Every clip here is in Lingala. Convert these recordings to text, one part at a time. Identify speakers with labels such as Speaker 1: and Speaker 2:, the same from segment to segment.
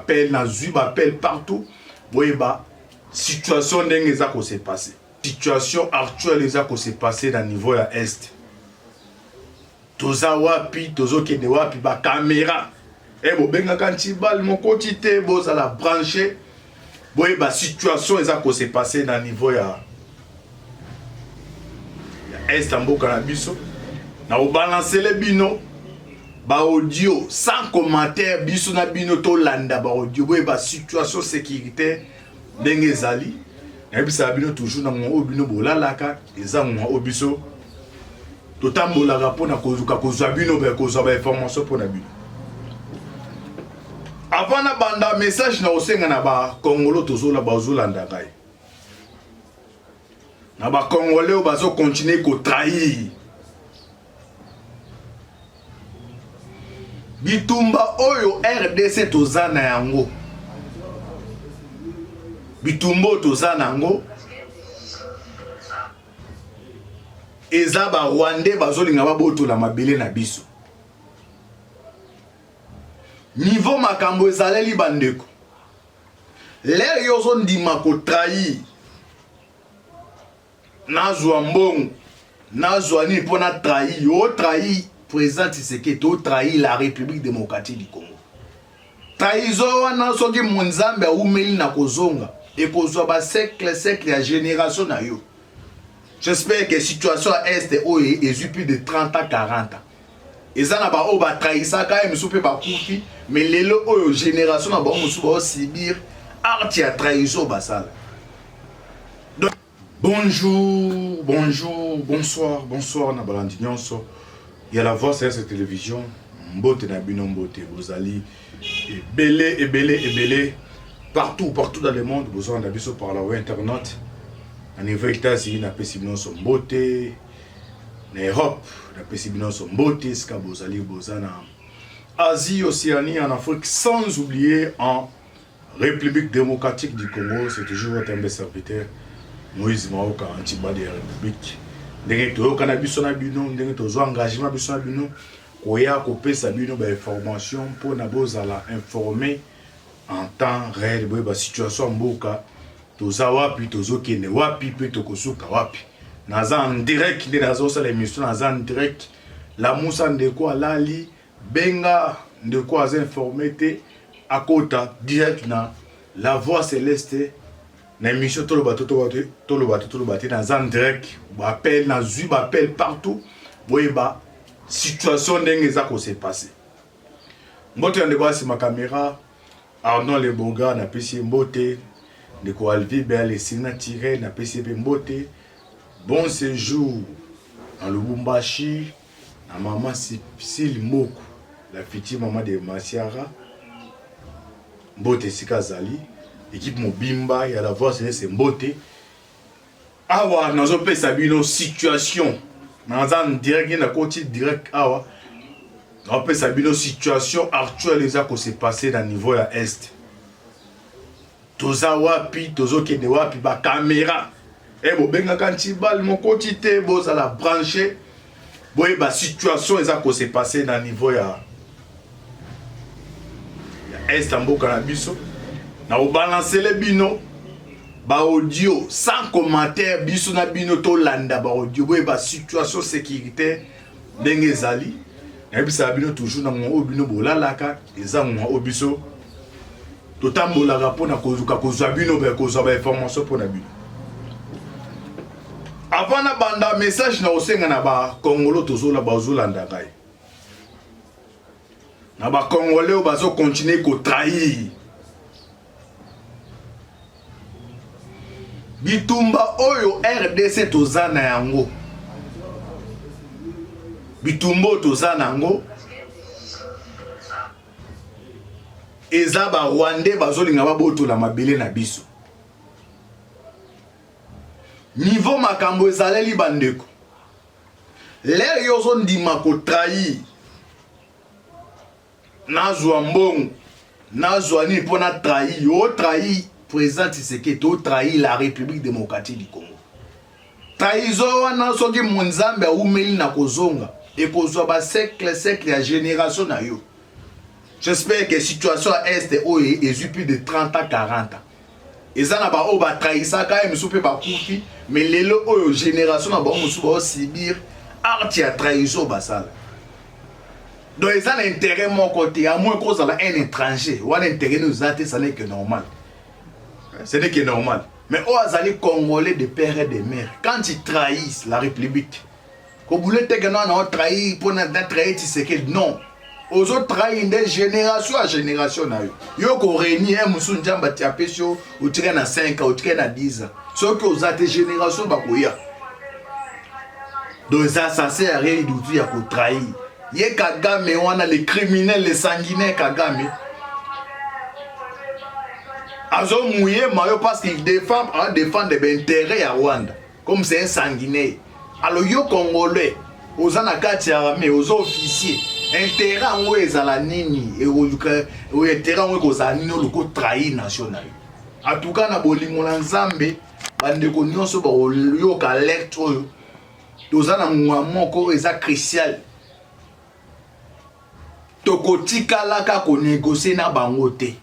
Speaker 1: Baappel nazwi, baappel partout. Boyeba situation ndenge eza kose passer, situation actuelle eza kose passer na niveau ya Est. Toza wapi? Tozokende wapi? Bakamera e bobengaka ntibal mokoti te, bozala branché, boyeba situation eza kose passer na niveau ya Est ya mboka na biso. Na kobalancele bino baaudio sans commentaire, biso na bino tolanda baaudio, boyeba situation sécuritaire ndenge ezali. Nayebisaka bino toujours, na ngonga oyo bino bolalaka eza ngonga oyo biso totambolaka mpona koluka kozwa bino, kozwa bainformation mpona bino. Avant na banda message, na kosenga na bakongolo tozola bazolanda ngai, na bakongolais oyo bazokontinue kotrahir bitumba oyo RDC toza na yango, bitumba oyo toza na yango eza barwandais bazolinga babotola mabele na biso. Niveau makambo ezaleli, bandeko, lere yo ozondima kotrahir, nazwa mbongo, nazwa nini mpo na trahir yo, otrahir président Tshisekedi, otrahir la République démocratique du Congo. Trahison wana, soki Nzambe awumeli na kozonga, ekozwa basiècle siècle ya génération na yo. J'espère que situation ya Est oyo ezwi plus de 30 ans, 40 ans, eza na baoyo batrahisaka ye, mosusu mpe bakufi, mais lelo oyo génération na bango mosusu baosubir acte ya trahison basala. Donc bonjour, bonjour, bonsoir, bonsoir na balandi nyonso ya La Voix CS Télévision. Mbote na bino, mbote. Bozali ebele, ebele, ebele, partout, partout dans le monde bozolanda biso par la web internet. Na niveau États-Unis, napesi bino nyonso mbote. Na Europe, napesi bino nyonso mbote esika bozali, boza na Asie, Océanie, en Afrique, sans oublier en République démocratique du Congo. C'est toujours votre humble serviteur Moïse Maoka, Antibade ya République. Ndenge toyokana biso na bino, ndenge tozwa engagement biso na bino koya kopesa bino bainformation mpona bozala informé en temps réel, boyeba situation ya mboka, toza wapi, tozokende wapi mpe tokosuka wapi. Naza en direct, nde nazosala émission, naza en direct. Lamusa ndeko alali, benga ndeko aza informé te, akota direct na La Voix Céleste, na émission Toloba to Toloba te Toloba te. Naza en direct, baappel nazwi, baappel partout, boyeba situation ndenge eza kose passer. Mbote ya ndeko asima caméra, Arnaud Leboga, napesi ye mbote. Ndeko Alvi Bel Esili Tire, napesi ye mpe mbote. Bon séjour na Lubumbashi na mama Sili Moko, la future mama de Masiara. Mbote esika azali. Équipe mobimba ya La Voix Céleste, mbote. Awa nazopesa bino situation, naza en direct, nakoti direct. Awa nazopesa bino situation actuelle eza kose passer na niveau ya Est. Toza wapi? Tozokende wapi? Bakamera e bobengaka ntibal mokoti te, bozala branché, boyeba situation eza kose passer na niveau ya Est ya mboka na biso. Na kobalancele bino baaudio sans commentaire, biso na bino tolanda baaudio, boyeba situation sécuritaire ndenge ezali. Nayebisaka bino toujours, na ngonga oyo bino bolalaka eza ngonga oyo biso totambolaka mpona koluka kozwa bino, kozwa bainformation mpona bino. Avant na banda message, na kosenga na bakongolo tozola bazolanda ngai, na bakongolais oyo bazokontinue kotrahir bitumba oyo RDC toza na yango, bitumba oyo toza na yango eza barwandais bazolinga babotola mabele na biso. Niveau makambo ezaleli, bandeko, lere yo ozondima kotrahir, nazwa mbongo, nazwa nini mpo na trahir yo, otrahir président Tshisekedi, otrahir la République démocratique du Congo. Trahison wana, soki Nzambe awumeli na kozonga, ekozwa basiècle siècle ya génération na yo. J'espère que situation ya Est oyo ezwi plus de 30 ans 40 ans. Eza na ba oyo ba trahisaka ye mosusu mpe bakufi, mais lelo oyo génération na bango mosusu bao subir art ya trahison basala. Donc eza na intérêt moko te, à moins kozala un étranger, wana intérêt no eza te, ça n'est que normal. Ce n'est que normal. Mais oyo azali congolais de père et de mère, quand il trahit la République, kobule te ke non na trahir mpo na trahir Tshisekedi, non. Ozo trahir nde génération ya génération na yo. Yo ko régner un mosusu Nzambe ati apesi yo otika na 5 ans, otika na 10 ans. Soki oza te génération bakoya. Donc ça, ça sert à rien du tout ya ko trahir. Ye Kagame wana le criminel, le sanguinaire Kagame. Azo mouiller mayo parce qu'il défend, a défend des intérêts ya Rwanda. Comme c'est un sanguinaire. Alors yo Congolais, oza na kati ya armée, oza officier. Intérêt yango ezala nini? Ekoluka intérêt yango ekozala nini oluka otrahir nation na yo. En tout cas na bolingo na Nzambe, bandeko nyonso bakoyoka alerte oyo. Toza na ngonga moko eza crucial. Tokotikalaka konégocier na bango te.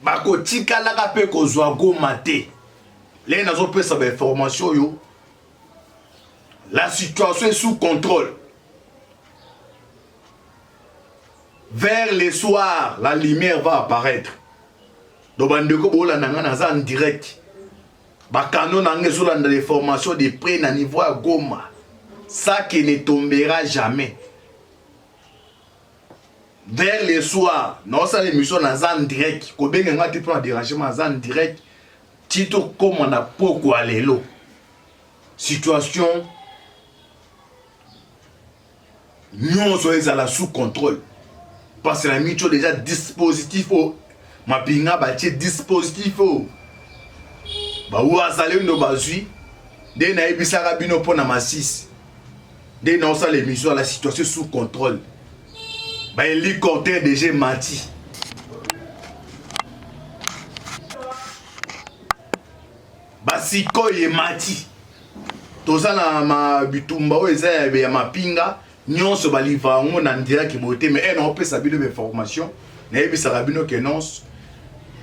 Speaker 1: Bakotikalaka mpe kozwa Goma te. Lelo nazopesa ba information oyo, la situation est sous contrôle. Vers le soir, la lumière va apparaître. Donc bandeko bolanda nga naza en direct. Bakano na nga ezolanda les formations de près na niveau ya Goma. Ça qui ne tombera jamais. Vers le soir, naosala émission naza en direct. Kobenga nga te mpo na dérangement, naza en direct. Ti tokóma na pokwa lelo. Situation nyonso ezala sous contrôle. Parce que na micho déjà dispositif oyo mapinga batie dispositif oyo bawazalendo bazwi nde nayebisaka bino mpo na masisi nde naosala émission la situation sous contrôle. Ba hélicoptère déjà mati. Basikoyo emati. Toza na ma bitumba oyo eza ya mapinga nyonso baliva yango na ndiraki boye te, mais naopesa bino ba information, nayebisaka bino ke nonso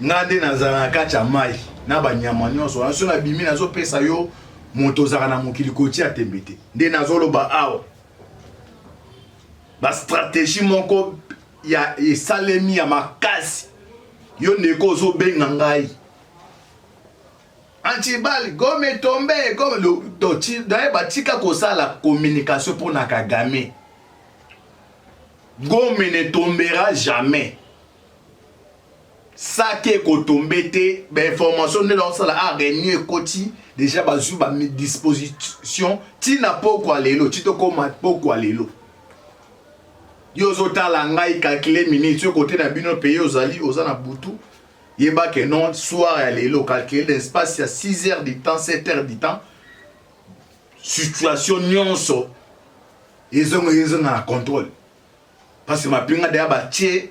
Speaker 1: nga nde nazala na kati ya mai na banyama nyonso wana. So nabimi nazopesa yo moto ozalaka na mokili kotia tembe te. Nde nazoloba awa ba stratégie moko ya esalemi ya makasi. Yo ndeko ozobenga ngai Antibal, Goma tombe, Goma daye batika kosala communication mpona Kagame. Goma ne tombera jamais. Sake ekotombe te, ba information nde naosala a réunion ekoti déjà bazwi ba disposition ntina pokwa lelo, ti tokóma pokwa lelo. Yo ozotala ngai calcule minute soki kote na bino pays ozali oza na butu, yeba ke non soir ya lelo calcule l'espace ya 6 heures du temps, 7 heures du temps, situation nyonso ezonga ezonga na contrôle. Parce que mapinga deya batie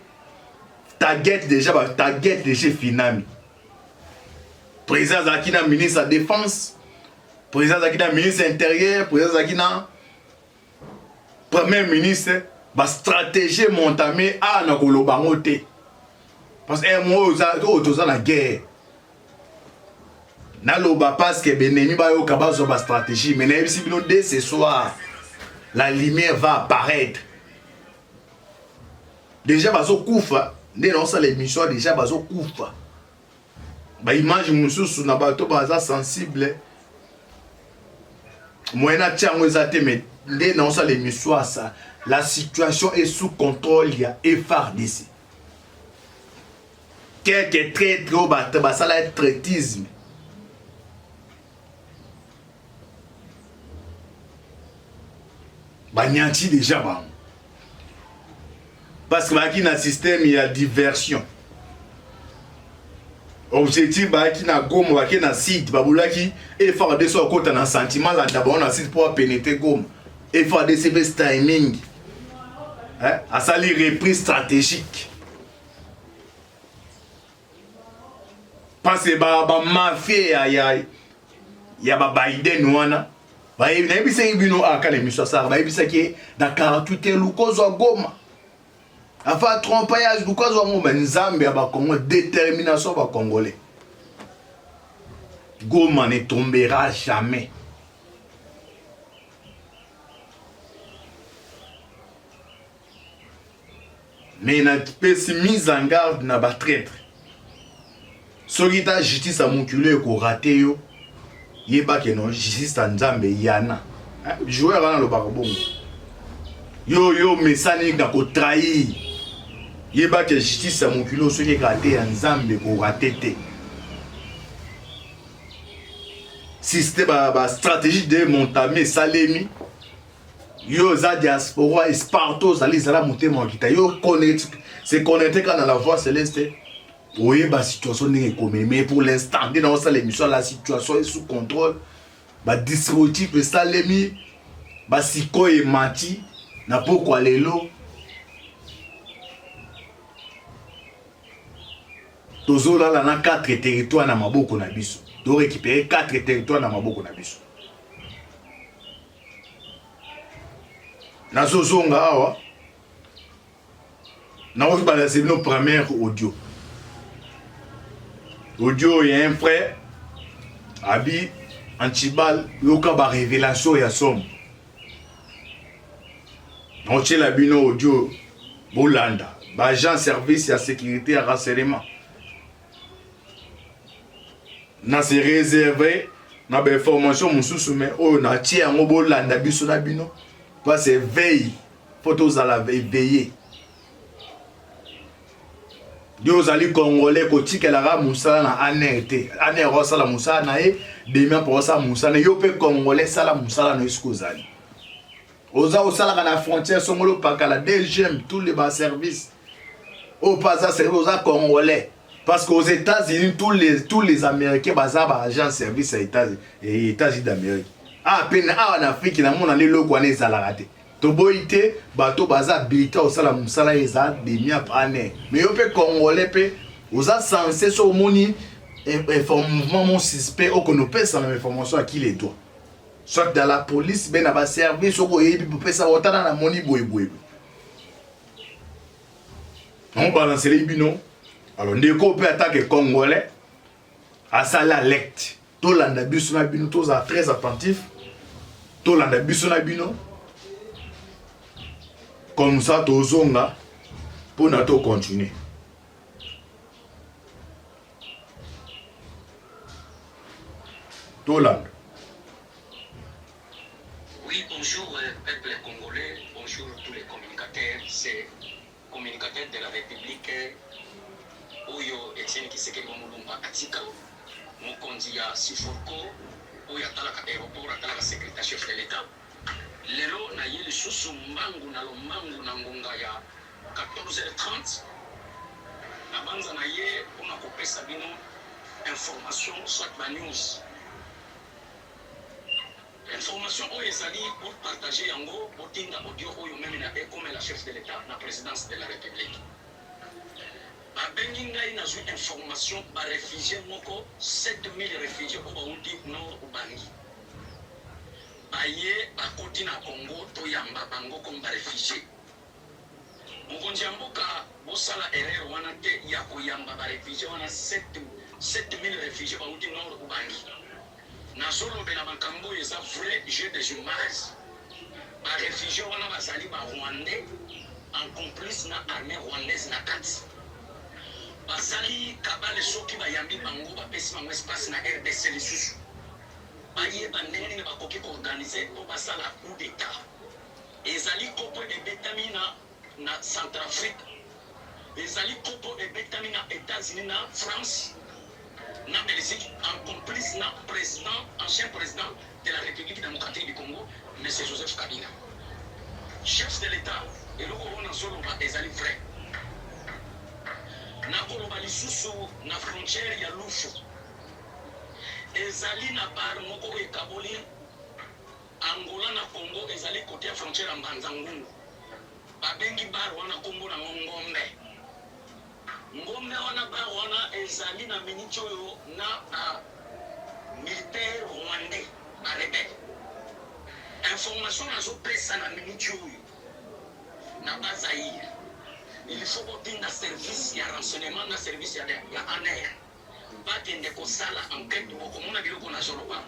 Speaker 1: target déjà, ba target déjà finami. Président azalaki na ministre ya défense, président azalaki na ministre intérieur, président azalaki na premier ministre. Ba stratégie montame awa na koloba yango te, parce que mo oyo toza na guerre naloba parce que benemi bayoka bazwa ba stratégie. Mais nayebisi bino, dès ce soir la lumière va apparaître. Déjà bazokufa nde naosala émission, déjà bazokufa. Ba image mosusu na bato baza sensible, moyen natia yango eza te. Mais nde naosala émission asa, la situation est sous contrôle ya FARDC. Quelques traîtres oyo bato basala traitisme banyanti déjà bango, parce que bayaki na système ya diversion. Objectif bayaki na Goma, bake na site babulaki FARDC akota na sentiment landa bango na site mpo apénétrer Goma. FARDC mpe timing asali reprise stratégique, parce que bamafie ya ba Biden wana. Nayebisaki bino aka na émission asara, bayebisaki ye na 48 heures luka ozwa Goma. Afa trompage luka ozwa Goma. Nzambe ya bakongo, détermination ya bacongolais. Goma ne tombera jamais. Mais napesi mise en garde na ba traître. Soki ta justice ya mokili ekorate yo, yeba ke non, justice ya Nzambe yana. Joueur wana alobaka bongo. Yo yo mesani na kotrahir. Yeba ke justice ya mokili soki ekrate ya Nzambe ekorate te. Système ba, ba stratégie de montame esalemi. Yo oza diaspora esparto ozali zala motema okita yo connect se connecte kaka na la voix céleste oyeba situation ndenge ekomeli. Mais pour l'instant nde naosala émission, la situation est sous contrôle, badispositif esalemi, basikoyo emati na pokwa lelo tozolala na 4 territoire na maboko na biso, torécupérer 4 territoire na maboko na biso. Nazozonga awa, nakoki balase bino première audio. Audio ya un frère abi antibal, yoka ba révélation ya somo. Nakotiela bino audio, bolanda ba agent service ya sécurité ya renseignement. Na se réserve na ba information mosusu, mais oyo natie yango, bolanda biso na bino parce veille po tozala éveillé. Yo ozali congolais, kotikelaka mosala na ANR te. ANR osala mosala na ye, demi mpo osala mosala na yo mpe congolais, sala mosala na yo. Soki ozali oza osalaka na frontière songolo pakala, DGM, tous les baservice oyo mpe aza service, oza congolais, parce qu'aux États-Unis tous les Américains baza ba agent service ya États-Unis d'Amérique. Ah, mpe awa na Afrique namona nde eloko wana ezalaka te. Toboyi te bato baza habilité kosala mosala eza DEMIAP, ANR, mais yo mpe congolais mpe oza censé, so omoni mouvement mo suspect, okende opesa na information à qui les doit, soit dans la police mpe na baservice. Soki oyebi, popesa otala namoni boyeboye balanceli bino. Alors ndeko mpe atake congolais asali alerte, tolanda biso na bino, tozala très attentif, tolanda biso na bino comme ça tozonga mpona tocontinue. Tolanda.
Speaker 2: Oui, bonjour peuple congolais, bonjour tous les communicateurs, c'est communicateur de la République oyo Etienne Tshisekedi wa Mulumba atika, mokonzi ya Siforco oyo atalaka aéroport, atalaka secrétaire chef de l'État. Lelo na ye lisusu mbangu na lombangu na ngonga ya 14h30 na banza na ye mpona kopesa bino information, soit ba news. Information oyo ezali bopartage yango, botinda audio oyo meme na ekomela chef de l'État na présidence de la République. Babengi ngai, nazwi information, baréfugie moko 7000 réfugie oyo bauti Nord Ubangi baye bakoti na Congo, toyamba bango comme baréfugie. Mokonzi ya mboka, bosala erreur wana te ya koyamba baréfugie wana 7000 réfugie bauti Nord Ubangi. Nazolobela makambo oyo eza vrai jeu des images. Baréfugie wana bazali barwandais en complice na armée rwandaise na kati. Basali kabale, soki bayambi bango, bapesi bango espace na RDC lisusu, bayeba ndenge nini bakoki koorganiser mpo basala coup d'état. Ezali kopo ebetami na Centrafrique, ezali kopo ebetami na États-Unis, na France, na Belgique, en complice na président, ancien président de la République démocratique du Congo, M. Joseph Kabila. Chef de l'État, eloko oyo nazoloba ezali vrai. Nakoloba lisusu na frontière ya Lufu, ezali na bar moko oyo ekaboli Angola na Congo, ezali côté ya frontière ya Mbanza Ngungu. Babengi bar wana nkombo nango Ngombe. Ngombe wana, bar wana ezali na miniti oyo na ba militaire rwandais, barebele. Information nazo pesa na minute oyo na bas Zaïre, il faut botinda service ya renseignement na service ya, ya ANR bakende kosala enquête, bokomona biloko nazoloba.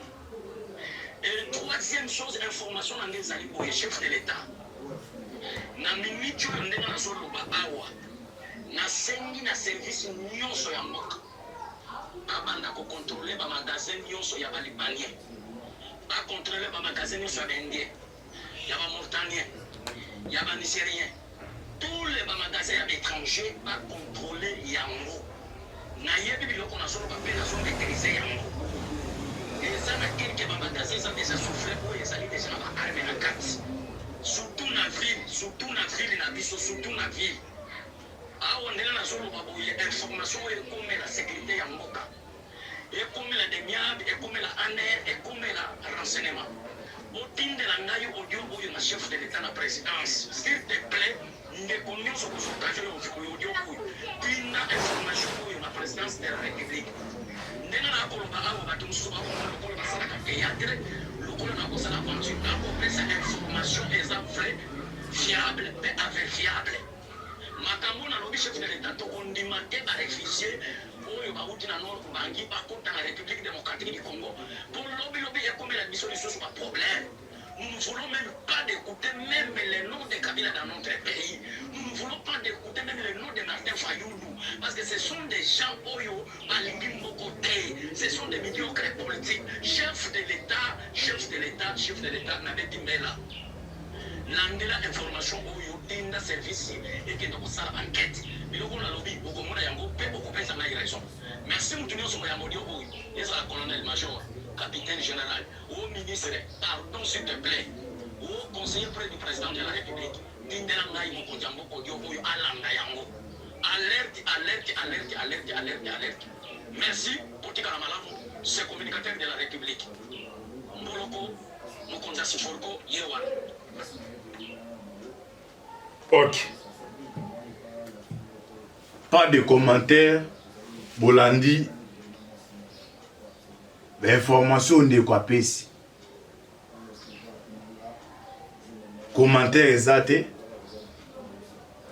Speaker 2: Et troisième chose, information na ngai ezali boye, chef de l'État, na minute oyo ndenge nazoloba awa, nasengi na service nyonso ya mboka babanda ko contrôler ba magasin nyonso ya ba libanais, ba contrôler ba magasin nyonso ya ba indien, ya ba mauritanien, ya ba nigérien, tous les ba magasin ya ba étranger, ba contrôler yango. Nayebi biloko nazoloba mpe nazo maîtriser yango. Eza na quelque ba magasin eza déjà soufflé, oyo ezali déjà na ba arme na kati, surtout na ville, surtout na ville na biso, surtout na ville awa ndenge nazoloba boye. Information oyo ekomela sécurité ya mboka, ekomela DEMIAP, ekomela ANR, ekomela renseignement. Botindela ngai audio oyo na chef de l'État, na présidence, s'il te plaît. Ndeko nyonso kozwa occasion ya audio oyo, tinda information oyo na présidence de la République. Ndenge na koloba awa, bato mosusu bakomona lokola basalaka théâtre, lokola na kosala aventure. Nakopesa information eza vrai, fiable mpe avérifiable. Makambo nalobi, chef de l'État, tokondima te baréfugiés oyo bauti na Nord Ubangi bakota na République démocratique du Congo, mpo lobilobi ekomela biso lisusu baproblème. Nous ne voulons même pas d'écouter même le nom de Kabila dans notre pays. Nous ne voulons pas d'écouter même le nom de Martin Fayoulou. Parce que ce sont des gens oyo balingi mboka te. Ce sont des médiocres politiques. Chef de l'État, chef de l'État, chef de l'État, nabeti mbela. Landela information oyo, tinda service ekende kosala enquête. Biloko nalobi, okomona yango mpe okopesa ngai raison. Merci. Mutu nyonso koyamba audio oyo, ezala colonel, major, capitaine, général ou ministre, pardon, s'il te plaît, ou conseiller près du président de la République, tindela ngai mokonzi ya mboka audio oyo, alanda yango. Alerte, alerte, alerte, alerte, alerte, alerte. Merci, botikala malamu. Ce communicateur de la République, Mboloko, mokonzi ya Siforco, ye wana.
Speaker 1: Ok, pas de commentaire. Bolandi bainformation ndeko apesi, commentaire eza te.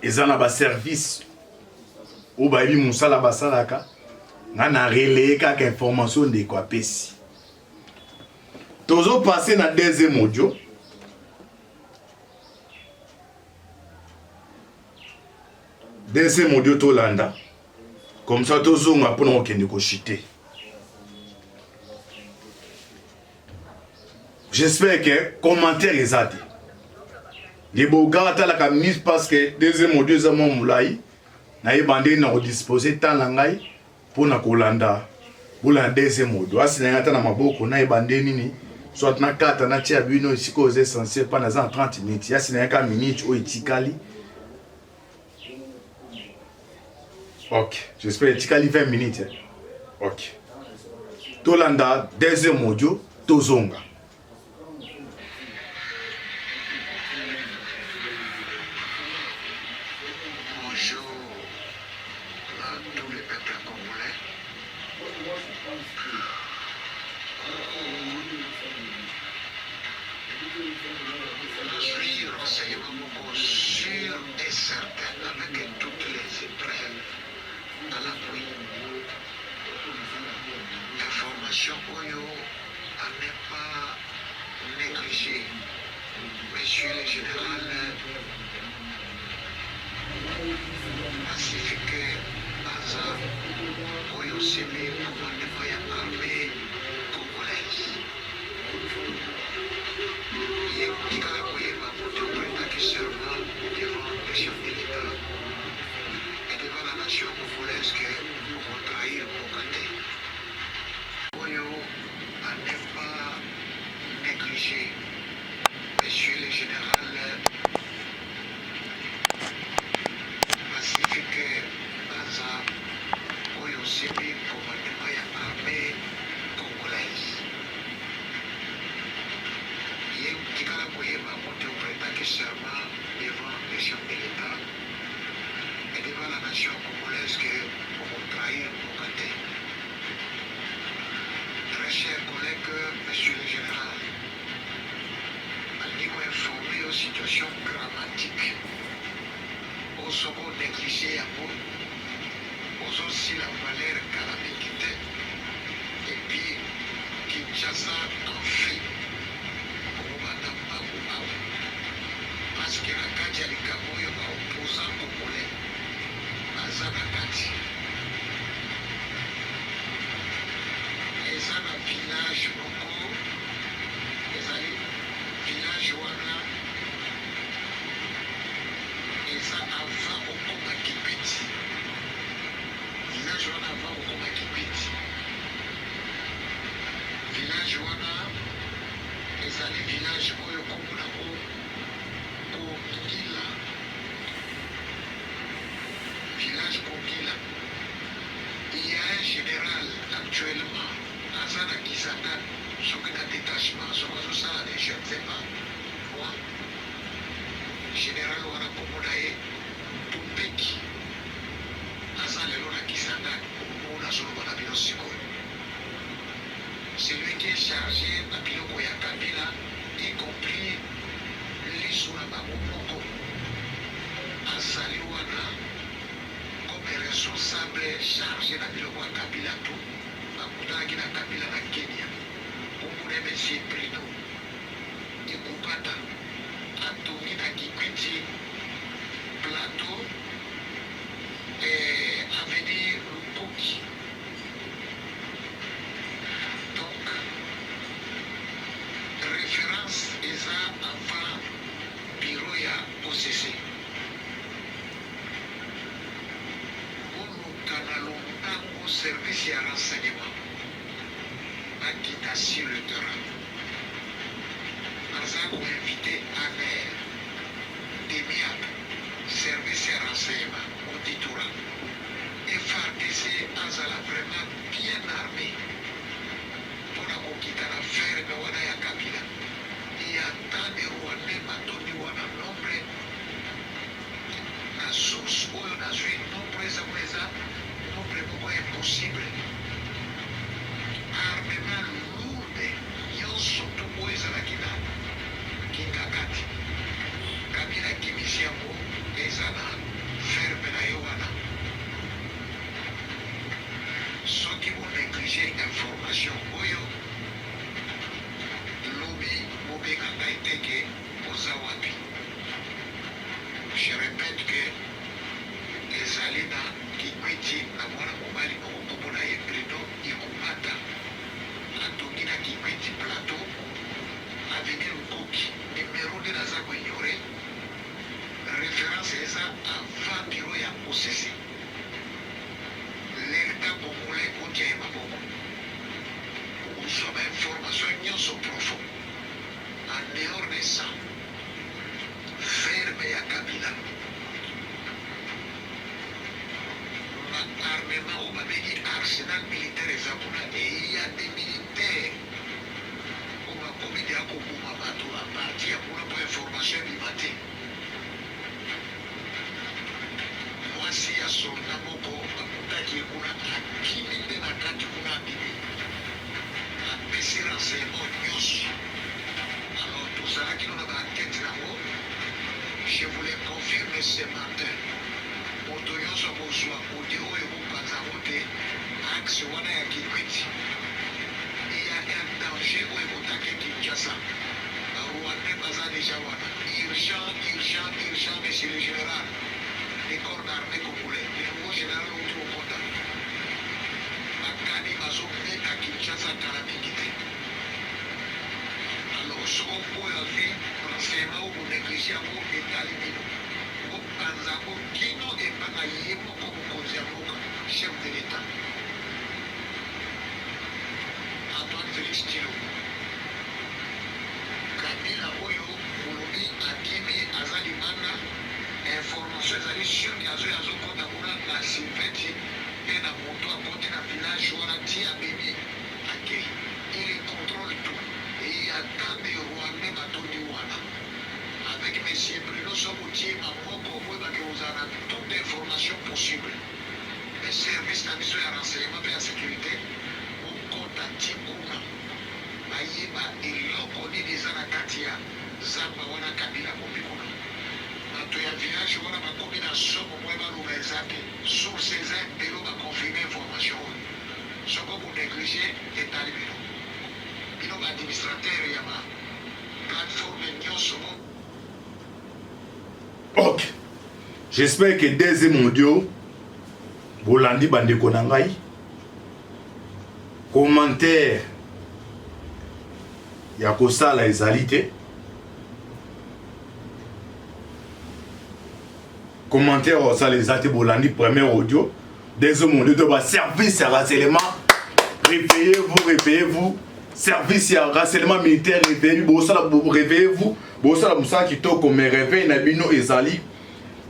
Speaker 1: Eza na baservice oyo bayebi mosala basalaka. Nga na relaye kaka information ndeko apesi. Tozopase na deuxième audio. Deuxième audio tolanda, comme ça tozonga mpona kokende koshite. J'espère que commentaire eza te. Leboga atalaka minute, parce que deuxième audio eza mwa molai. Nayeba ndenge na kodispose temps na ngai mpona kolanda. Bolanda deuxième audio. Asi na ngai ata na maboko, nayeba nde nini, soit nakata, natia bino esika oyo eza essentiel, mpa naza na 30 minutes. Yasi na yaka minute oyo etikali. Ok, j'espère etikali 20 minutes. Ok, tolanda deuxième audio, tozonga.
Speaker 3: Bonjour à tous les peuples congolais. Nazwi renseignement moko sûr et certain, avec toutes les preuves à l'appui. Information oyo à ne pas négliger. Monsieur le général Pacifique Baza, oyo osimbi commandement ya armée congolaise, ye kotikala koyeba moto oprêtaki serment devant le chef de l'État et devant la nation congolaise que okotrahir mboka te. Oyo à ne pas négliger. Monsieur le général Pacifique Baza, oyo osimbi commandement ya armée congolaise, ye kotikala koyeba moto oprêtaki serment devant le chef de l'État et devant la nation congolaise que Tozosila valeur kala mingi te et puis Kinshasa en feu okobanda mbangu awa parce que na kati ya likambo oyo ba opposants congolais baza na kati. Eza na village moko ezali village wana eza avant okoma Kikwit. Village wana avant okoma Kikwit. Village wana ezali village oyo kombo nango Kongila. Village Kongila. Il y a un général actuellement aza na Kisangani soki na detachement soki azosala de je ne sais pas quoi. General wana kombo na ye Tumpeki aza lelo na Kisangani oyo nazoloba na bino sikoyo. Celui qui est charge na biloko ya Kabila y compris lisu na bango moko azali wana comme responsable charge na biloko ya Kabila tout bakutanaki na Kabila na Kenya kombo na ye monsieur Bruno Ekupata atongi na Kikwiti plateau eh, avenue Lupoki. Donc reference eza avant bureau ya OCC. Boluka na lombango service ya renseignement bakita sur le terrain. Naza ko invite ANR, DEMIAP, service ya renseignement, auditorat, FARDC azala vraiment bien arme pona kokita na ferme wana ya Kabila. Il ya tant de rwandais batondi wana nombre na source oyo nazui nombre eza kuna eza nombre moko impossible. Armement lourde nyonso tout oyo ezalaki na Kingakati Kabila akimisi yango eza na ferme na ye wana. Soki bo negliger information oyo lobi bobenga ngai te ke oza wapi. Je repète que ezali na Kikwiti na mwana mobali moko kombo na ye Bruno Ikumata atongi na Kikwiti plateau avenue Lukoki numero nde naza ko ignorer reference eza avant bureau ya OCC l'etat congolais otia ye maboko okozua ba information nyonso profond en dehors de ça ferme ya Kabila Ba armement oyo babengi arsenal militaire eza kuna et il ya des militaires oyo bakomi deja koboma bato a partir ya kuna po information ebima te. Mwasi ya soldat moko bakutaki ye kuna akimi nde na kati kuna abimi apesi renseignement nyonso. Alors tozalaki no na ba enquete nango je vous le confirme ce matin. Moto nyonso akozua audio oyo bopanza yango te axe wana ya kikwit il ya un danger oyo ekotake Kinshasa ba rwandais baza dejà wana urgent urgent urgent monsieur le general de corps d'armee congolais le nouveau general owuti kokota bakani bazobeta Kinshasa kala mingi te alors soko oyo azui renseignement oyo bo neglige yango etali bino. Bopanza yango kino epa na ye moko mokonzi ya mboka, chef de l'etat Antoine Felix Tshilombo. Kabila oyo bolobi akimi aza libanda, information ezali sur que azoya azokota kuna na Sylveti pe na moto akoti na village wana ti abimi akeyi. Il controle tout et il ya tant de rwandais batondi wana. Avec monsieur Bruno soki otie maboko okoyeba ke ozala na toute information possible mais service na biso ya renseignement pe ya securite bokota ti kuna bayeba eloko nini eza na kati ya zamba wana Kabila abombi kuna batu. Bato ya village wana bakomi na somo moyen baloba eza te. Source eza ebele oyo ba confirmer information oyo. Soko bo negliger etali bino. Bino ba administrateurs ya ba plateformes nionso bo.
Speaker 1: Ok. J'espère que deuxième audio bolandi bandeko na ngai commentaire ya kosala ezali te commentaire osala eza te bolandi premier audio deuxième audio to baservice ya renseignement réveillez-vous réveillez-vous service ya renseignement militaire réveillez bosala réveillez-vous bosala mosala kitoko mais réveil na bino ezali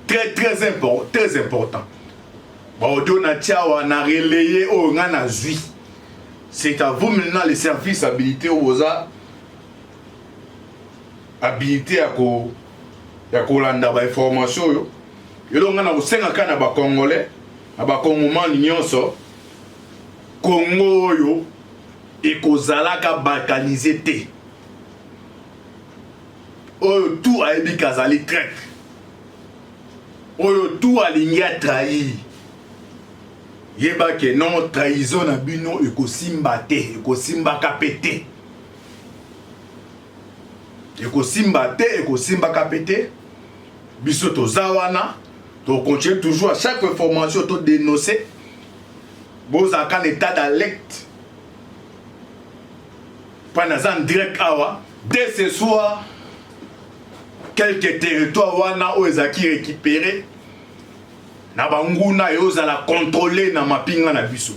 Speaker 1: très très important très important baaudio na tia awa na relaye oyo ngai nazwi c'est à vous maintenant les services habilité oyo boza habilité ya ko ya kolanda ba information oyo eloko ngai nakosenga kaka na bacongolais na bakongomani nyonso kongo oyo ekozalaka balkanise te oyo tout ayebi kazali traître oyo tout alingi atrahir yeba ke non trahison na bino ekosimba te ekosimbaka mpe te ekosimba te ekosimbaka mpe te biso toza wana tocontinue toujours à chaque information todénonce bozalaka na état d'alerte mpa naza en direct awa dès ce soir quelques territoires wana oyo ezalaki récupéré na banguna eozala contrôle na mapinga na biso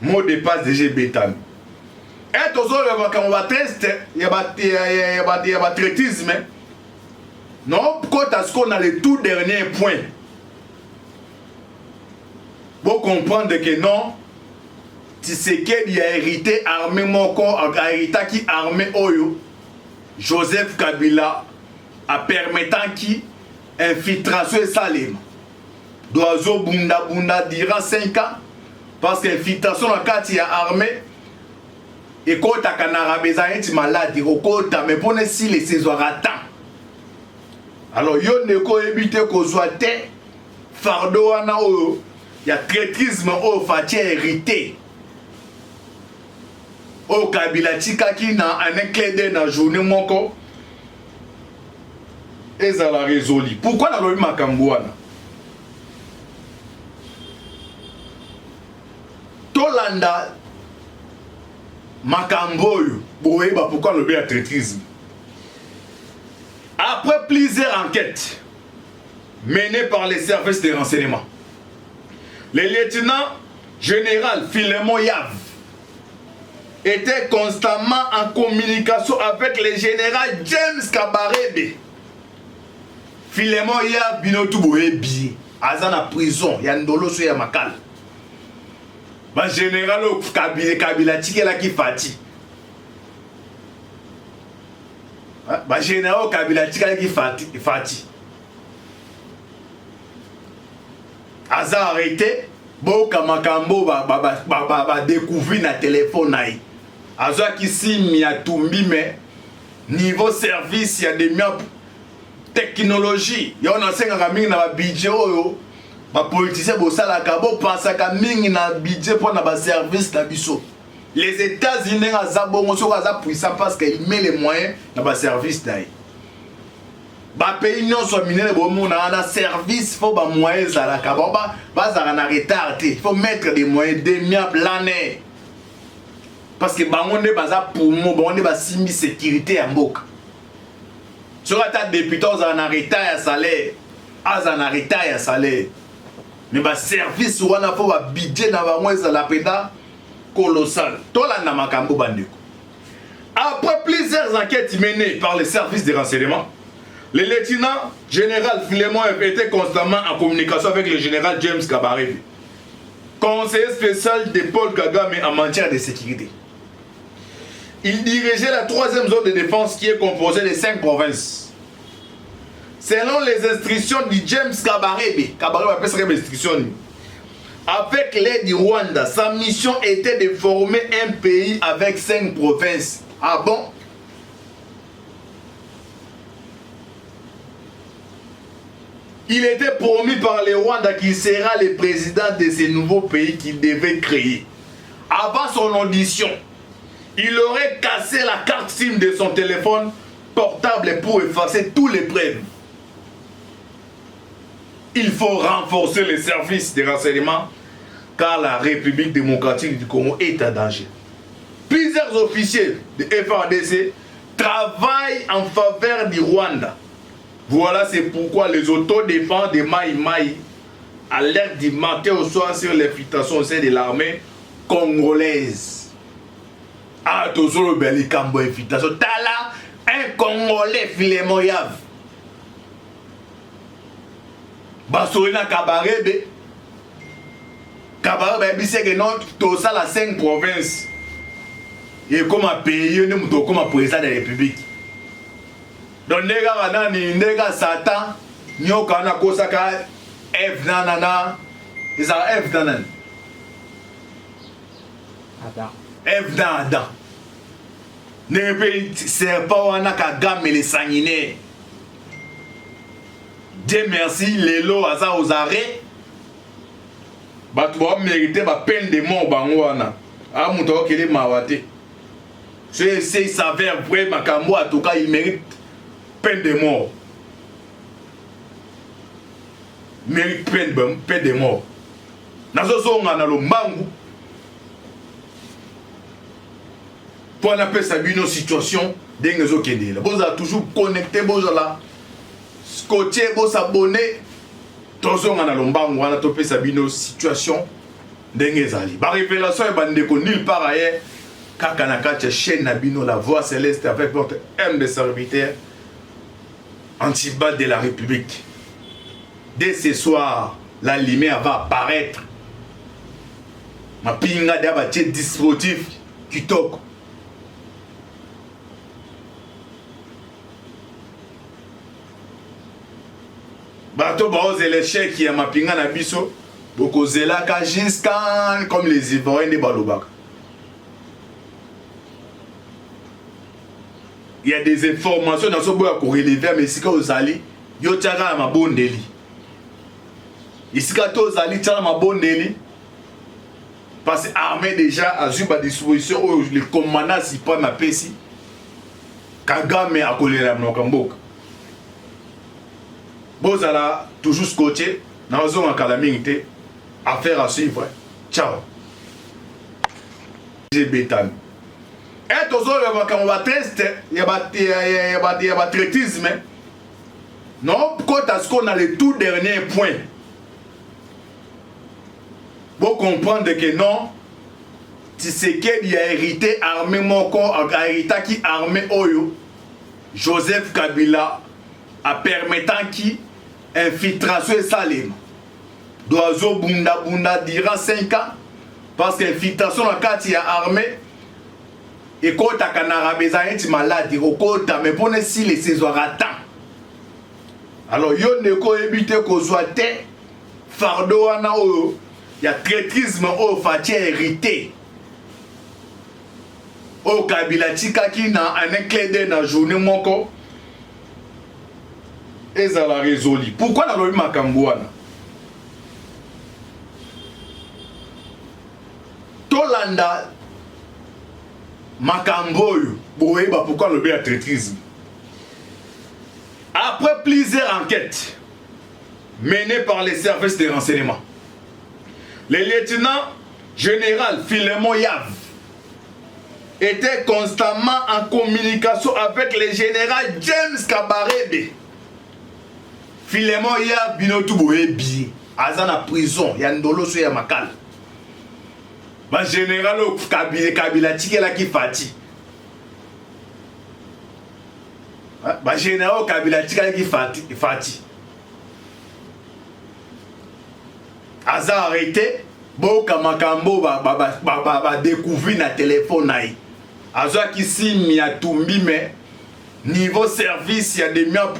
Speaker 1: mot de passe deja ebetami e tozoloba makambo batreste ya batraitisme nokota sikoyo na le tout dernier point bocomprendre que non Tshisekedi a hérité armée moko a héritaki armée oyo Joseph Kabila a permettaki infiltration esalema do azobundabunda durant 5 ans parce que infiltration na kati ya armée ekotaka na rabe eza neti maladi okota mais mpona esila esezwaka temps alors yo ndeko oyebi te kozwa te fardeau wana oyo ya traitrisme oyo Fatshi a hérité oyo Kabila atikaki na un clin d'œil na journée moko ezala résolu. Pourquoi nalobi makambo wana? Tolanda makambo oyo boyeba pourquoi nalobi ya traitrisme. Après plusieurs enquêtes menées par les services de renseignement, le lieutenant général Philemon Yav était constamment en communication avec le général James Kabarebe. Philemon Yav bino tu boyebi aza na prison ya Ndoloso ya Makala. Ba général oyo Kabila Kabila atikelaki Fati. Ba général oyo Kabila atikalaki Fati, Fati. Aza arrêté boyoka makambo badécouvrir ba, ba, ba na telefone na ye azwaki simi ya tumbi me niveau service ya demiap technologie yango nasengaka mingi na babudget oyo bapoliticien bosalaka bopasaka mingi na budget mpo na baservice na biso les états-unis ndenge aza bongo soki aza puissant parce que il met les moyens na baservice na ye Ba pays nyonso ya minene bomona wana service faut ba moyens ezalaka bango bazalaka na retard te il faut mettre des moyens demiable l'année parce que bango nde baza poumon bango nde basimbi sécurité ya mboka soki ata député ozala na retard ya salaire azala na retard ya salaire mais baservice wana fo babudget na bango ezala mpenza colossal tolanda makambo bandeko Après plusieurs enquêtes menées par les services de renseignement, le lieutenant général Philemon était constamment en communication avec le général James Kabarebe, conseiller spécial de Paul Kagame en matière de sécurité. Il dirigeait la troisième zone de défense qui est composée de cinq provinces. Selon les instructions du James Kabarebe, Kabarebe appelle ça instruction, avec l'aide du Rwanda, sa mission était de former un pays avec cinq provinces. Ah bon? Il était promis par le Rwanda qu'il sera le président de ce nouveau pays qu'il devait créer. Avant son audition, il aurait cassé la carte SIM de son téléphone portable pour effacer toutes les preuves. Il faut renforcer les services de renseignement car la République démocratique du Congo est en danger. Plusieurs officiers de FRDC travaillent en faveur du Rwanda. Voilà, c'est pourquoi les autodéfenses de Maï Maï alertent du matin au soir sur l'infiltration au sein de l'armée congolaise. Ah, tozoloba likambo infiltration. Tala, un Congolais Philemon Yav. Basoli na Kabarebe. Kabarebe bayebisi eke non, tosala 5 provinces. Ekoma pays nde moto okoma président de la République. Donc nde kaka nani nde kaka Satan nyoka wana akosaka Eve na na na ezalaka Eve na nani?
Speaker 4: Adam.
Speaker 1: Eve na Adam. Ndenge mpe serpent wana Kagame le sanguinaire. Dieu merci lelo aza aux arrêts. Bato ba mérite ba peine de mort bango wana. A moto akokele mawa te. Si il s'avère vrai makambo en tout cas il mérite peine de mort. Mérite peine, peine de mort. Nazozonga na lombangu mpo napesa bino situation ndenge ezokendela. Bozala toujours connecté, bozala scotché, bosabonne. Tozonga na lombangu wana topesa bino situation ndenge ezali. Ba révélation ya bandeko nulle part ailleurs kaka na kati ya chaîne na bino la voix céleste avec votre humble serviteur Antibal de la République. Dès ce soir, la lumière va apparaître. Mapinga de batie dispositif kitoko. Bato baozela échec ya mapinga na biso bokozelaka jusqu'à comme les Ivoiriens nde balobaka. Il y a des informations dans ce boya ko relever mais esika ozali yo tiaka na mabondeli. Esika to ozali tiaka na mabondeli parce que armée déjà azwi ba disposition oyo le commandant suprême apesi Kagame akolela monoko ya mboka. Bozala toujours scotché nazonga kala mingi te. Affaire à suivre. Ciao. Ebetami. E tozoloba makambo ba test ya ba ya ba ya ba traitisme. Non, kota sikoyo na le tout dernier point. Bo comprendre que non Tshisekedi a hérité armée moko, a héritaki armée oyo Joseph Kabila a permettant ki infiltration esalema. Do azo bunda bunda durant 5 ans parce que infiltration na kati ya armée ekotaka na rabe eza neti maladi okota mais mpona esila esezwaka temps. Alors yo ndeko oyebi te kozwa te fardeau wana oyo ya traîtrisme oyo Fatshi a hérité oyo Kabila atikaki na un clin d'œil na journée moko ezala résolu. Pourquoi nalobi makambo wana? Tolanda makambo oyo boyeba pourquoi nalobi ya traîtrisme. Après plusieurs enquêtes menées par les services de renseignement, le lieutenant général Philemon Yav était constamment en communication avec le général James Kabarebe. Philemon Yav bino tout boyebi aza na prison ya Ndoloso ya Makala. Ba général oyo Kabila, Kabila atikelaki Fati. Ba général oyo Kabila atikalaki Fati, Fati. Aza arrêté boyoka makambo ba, ba, ba, ba, ba, ba découvrir na telefone na ye. Azwaki sim ya tumbi mais niveau service ya demiap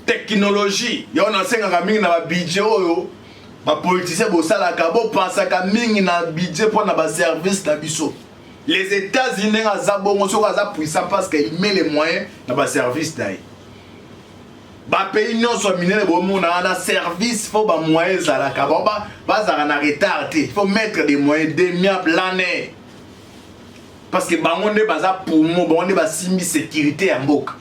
Speaker 1: technologie yango nasengaka mingi na ba budget oyo ba politicien bosalaka bopasaka mingi na budget mpo na ba service na biso. Les États-Unis ndenge aza bongo soki aza puissant parce qu'il met les moyens na ba service na ye. Ba pays nyonso ya minene bomona wana service faut ba moyens ezalaka bango bazalaka na retard te, faut mettre des moyens demiable l'année parce que bango nde baza poumon, bango nde basimbi sécurité ya mboka.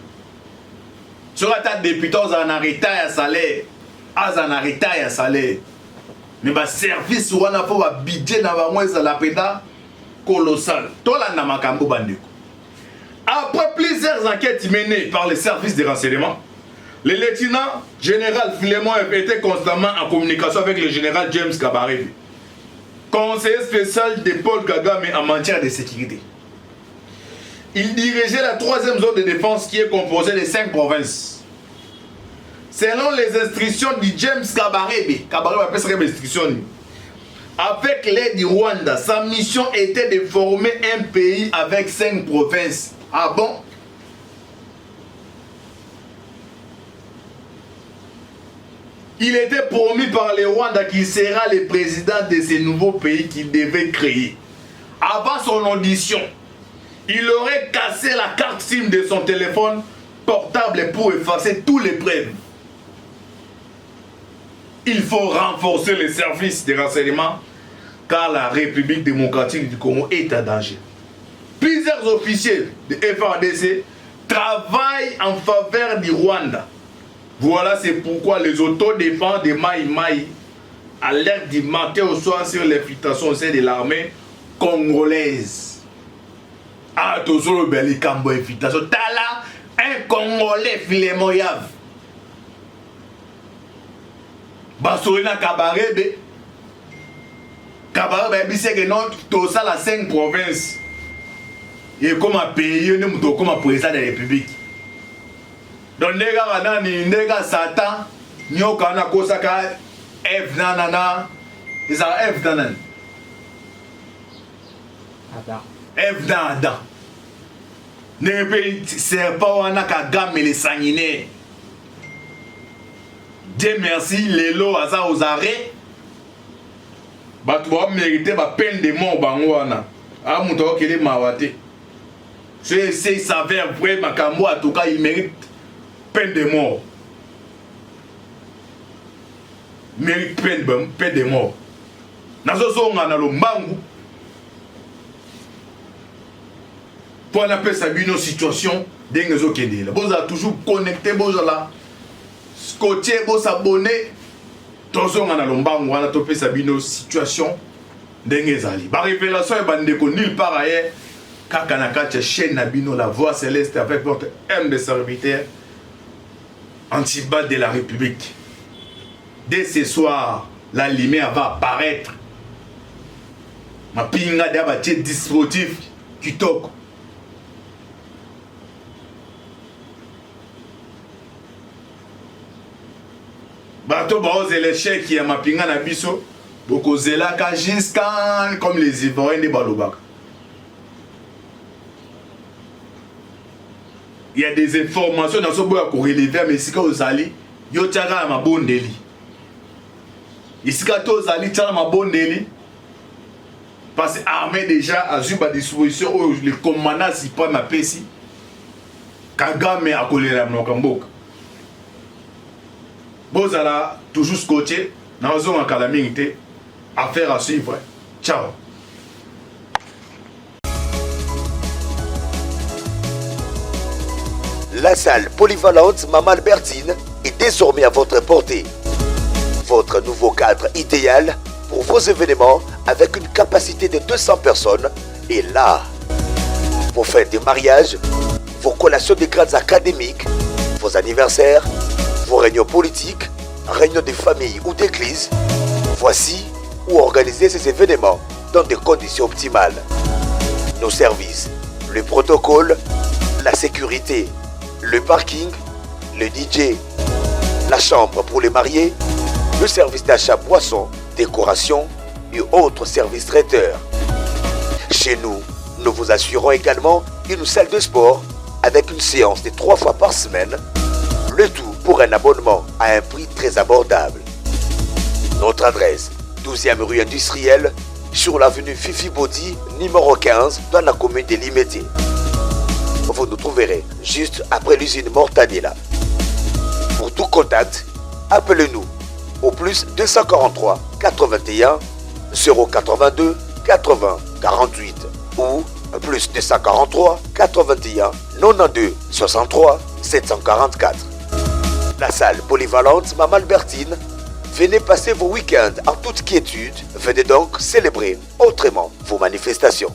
Speaker 1: Soki ata député ozala na retard ya salaire, azala na retard ya salaire, mais ba service wana faut ba budget na bango ezala mpenza colossal. Tolanda makambo bandeko. Après plusieurs enquêtes menées par les services de renseignement, le lieutenant général Philemon était constamment en communication avec le général James Kabarebe, conseiller spécial de Paul Kagame en matière de sécurité. Il dirigeait la troisième zone de défense qui est composée de cinq provinces. Selon les instructions du James Kabarebe, Kabarebe appelle ça instruction, avec l'aide du Rwanda, sa mission était de former un pays avec cinq provinces. Ah bon? Il était promis par le Rwanda qu'il sera le président de ce nouveau pays qu'il devait créer. Avant son audition, il aurait cassé la carte SIM de son téléphone portable pour effacer toutes les preuves. Il faut renforcer les services de renseignement car la République démocratique du Congo est en danger. Plusieurs officiers de FARDC travaillent en faveur du Rwanda. Voilà, c'est pourquoi les autodéfenses de Maï Maï alertent du matin au soir sur l'infiltration au sein de l'armée congolaise. Ah, tozoloba likambo infiltration. Tala, un Congolais, Philemon Yav. Basoli na Kabarebe. Kabarebe bayebisi ke non, tosala 5 provinces. Ekoma pays nde moto okoma président de la République. Donc nde kaka nani, nde kaka Satan nyoka wana akosaka Eve na na na ezalaka Eve na nani?
Speaker 4: Adam.
Speaker 1: Eve na Adam. Ndenge mpe serpent wana Kagame le sanguinaire. Dieu merci lelo aza aux arrêts. Bato ba mérité ba peine de mort bango wana. Ah moto akokele mawa te. C'est c'est s'avère vrai makambo en tout cas il mérite peine de mort. Mérite peine de mort. Nazozonga na lombangu mpo napesa bino situation ndenge ezokendela. Bozala toujours connecté, bozala scotché, bosabonne. Tozonga na lombangu wana topesa bino situation ndenge ezali. Ba révélation ya bandeko nulle part ailleurs, kaka na kati ya chaîne na bino la voix céleste avec votre humble serviteur Antiba de la République. Dès ce soir, la lumière va apparaître. Mapinga de batie dispositif kitoko. Bato baozela échec ya mapinga na biso, bokozelaka jusqu'à comme les Ivoiriens nde balobaka. Il y a des informations dans ce boya ko relever mais esika ozali yo tiaka na mabondeli. Esika to ozali tiaka na mabondeli parce que armée déjà azwi ba disposition oyo le commandant suprême apesi. Kagame akolela monoko ya mboka. Bozala toujours scotché, nazonga kala mingi te. Affaire à suivre. Ciao.
Speaker 5: La salle polyvalente Maman Albertine est désormais à votre portée. Votre nouveau cadre idéal pour vos événements avec une capacité de 200 personnes est là. Vos fêtes de mariage, vos collations de grades académiques, vos anniversaires, vos réunions politiques, réunions de famille ou d'église, voici où organiser ces événements dans des conditions optimales. Nos services, le protocole, la sécurité, le parking, le DJ, la chambre pour les mariés, le service d'achat boisson, décoration et autres services traiteurs. Chez nous, nous vous assurons également une salle de sport avec une séance de 3 fois par semaine, le tout pour un abonnement à un prix très abordable. Notre adresse, 12e rue industrielle, sur l'avenue Fifi Bodi, numéro 15, dans la commune de Limete. Vous nous trouverez juste après l'usine Mortadella. Pour Pour tout contact, appelez-nous au plus 243 81 082 80 48 ou plus 243 81 92 63 744. La salle polyvalente Maman Albertine. Venez passer vos week-ends en toute quiétude. Venez donc célébrer autrement vos manifestations.